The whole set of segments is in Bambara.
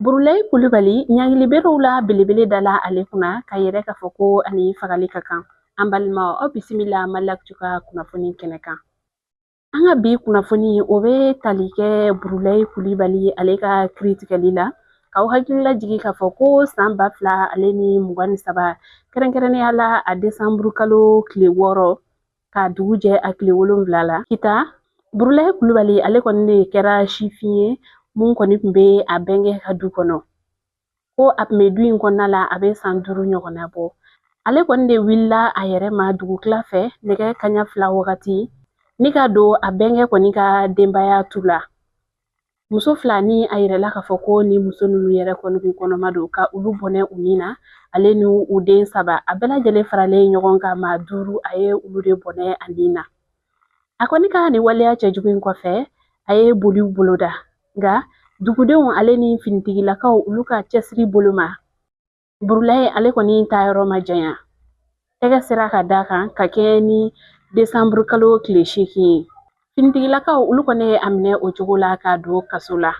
Burulayi Kulubali, ɲangiliberew la belebele dala ale kunna k'a yira k'a fɔ ko a ni fagali ka kan. An balimaw, aw bisimila Maliactu ka kunnafoni kɛnɛ kan. An ka bi kunnafoni, o bɛ tali kɛ Burulayi Kulubali ale ka kiritigɛli la. K'aw hakili lajigin k'a fɔ ko san 2023, kɛrɛnkɛrɛnnenya la a desanburu kalo tile 6 k'a dugu jɛ a tile 7 la, Kita, Burulayi Kulubali ale kɔni de kɛra sifin ye mun kɔni tun bɛ a bɛnkɛ ka du kɔnɔ, ko a tun bɛ du in kɔnɔna la a bɛ san 5 ɲɔgɔnna bɔ. Ale kɔni de wulila a yɛrɛ ma dugutila fɛ nɛgɛ kaɲa 2 wagati ni ka don a bɛnkɛ kɔni ka denbaya tu la. Muso fila ni a yirala k'a fɔ ko ni muso ninnu yɛrɛ kɔni kun kɔnɔma don, ka olu bɔnɛ u ni na, ale ni u den saba, a bɛɛ lajɛlen faralen ɲɔgɔn kan maa duuru, a ye olu de bɔnɛ a ni na. A kɔni ka nin waleya cɛjugu in kɔfɛ, a ye boliw boloda, nka dugudenw ale ni finitigilakaw, olu ka cɛsiri bolo ma, Burulayi ale kɔni taayɔrɔ ma janya. Tɛgɛ sera ka d'a kan ka kɛɲɛ ni desanburu kalo tile 8 ye. Finitigilakaw, olu kɔni ye a minɛ o cogo la k'a don kaso la.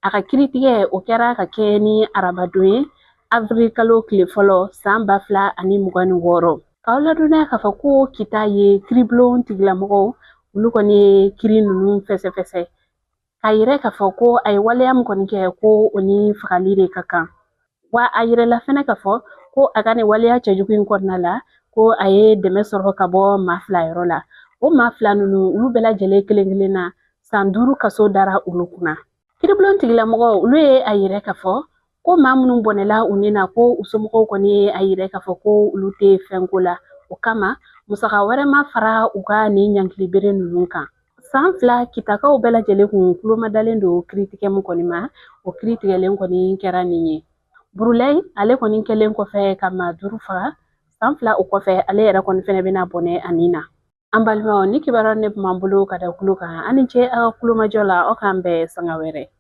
A ka kiritigɛ, o kɛra ka kɛɲɛ ni arabadon ye, avril kalo tile fɔlɔ san 2026. K'aw ladɔnniya k'a fɔ ko Kita ye kiribulon tigilamɔgɔw, olu kɔni ye kiri ninnu fɛsɛfɛsɛ k'a yira k'a fɔ ko a ye waleya min kɔni kɛ, ko o ni fagali de ka kan. Wa a yirala fɛnɛ k'a fɔ ko a ka nin waleya cɛjugu in kɔnɔna la, ko a ye dɛmɛ sɔrɔ ka bɔ maa fila yɔrɔ la. O maa fila ninnu, olu bɛɛ lajɛlen kelen kelen na, san 5 kaso dara olu kunna. Kiribulon tigilamɔgɔw, olu ye a yira k'a fɔ ko maa minnu bɔnɛla u ni na, ko u somɔgɔw kɔni ye a yira k'a fɔ ko olu tɛ fɛn ko la. O kama, musaka wɛrɛ ma fara u ka nin ɲangilibere ninnu kan. San 2, Kitakaw bɛɛ lajɛlen kun tulomadalen don kiritigɛ min kɔni ma, o kiritigɛlen kɔni kɛra nin ye. Burulayi ale kɔni kɛlen kɔfɛ ka maa duuru faga, san 2 o kɔfɛ, ale yɛrɛ kɔni fɛnɛ bɛna bɔnɛ a ni na. An balimaw, ni kibaruya ne tun b'an bolo ka da kulo kan. Aw ni ce aw ka kulomajɔ la. Aw k'an bɛn sanga wɛrɛ.